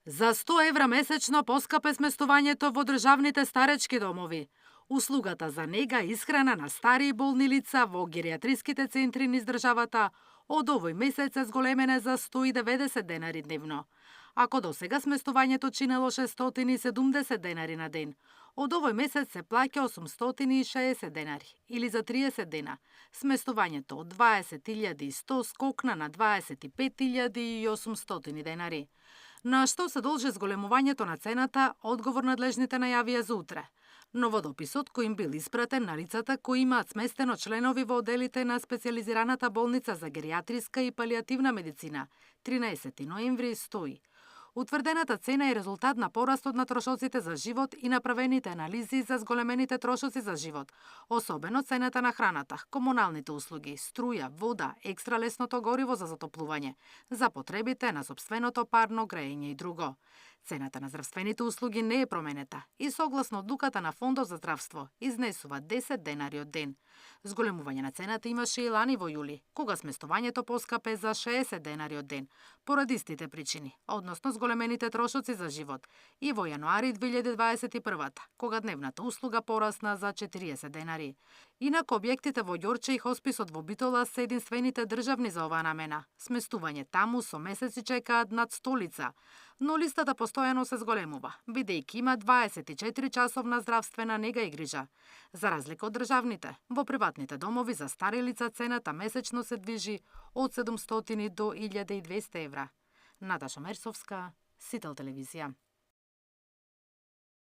За 100 евра месечно поскапе сместувањето во државните старечки домови. Услугата за нега и исхрана на стари и болни лица во гериатриските центри низ државата од овој месец е зголемена за 190 денари дневно. Ако досега сместувањето чинело 670 денари на ден, од овој месец се плаќа 860 денари или за 30 дена. Сместувањето од 20.100 скокна на 25.800 денари. На што се должи зголемувањето на цената, одговор надлежните најавија за утре. Но во дописот кој им бил испратен на лицата кои имаат сместено членови во оделите на специјализираната болница за гериатриска и палијативна медицина, 13 ноември стои: утврдената цена е резултат на порастот на трошоците за живот и направените анализи за зголемените трошоци за живот, особено цената на храната, комуналните услуги, струја, вода, екстра лесното гориво за затоплување, за потребите на сопственото парно грејење и друго. Цената на здравствените услуги не е променета и согласно одлуката на Фондот за здравство изнесува 10 денари од ден. Зголемување на цената имаше и лани во јули, кога сместувањето поскапе за 60 денари од ден, поради истите причини, односно зголемените трошоци за живот, и во јануари 2021, кога дневната услуга порасна за 40 денари. Инаку објектите во Ѓорче и хосписот во Битола се единствените државни за оваа намена. Сместување таму со месеци чекаат над 100 лица, но листата постојано се зголемува, бидејќи има 24 часовна здравствена нега и грижа. За разлика од државните, во приватните домови за стари лица цената месечно се движи од 700 до 1200 евра. Наташа Мерсовска, Сител телевизија.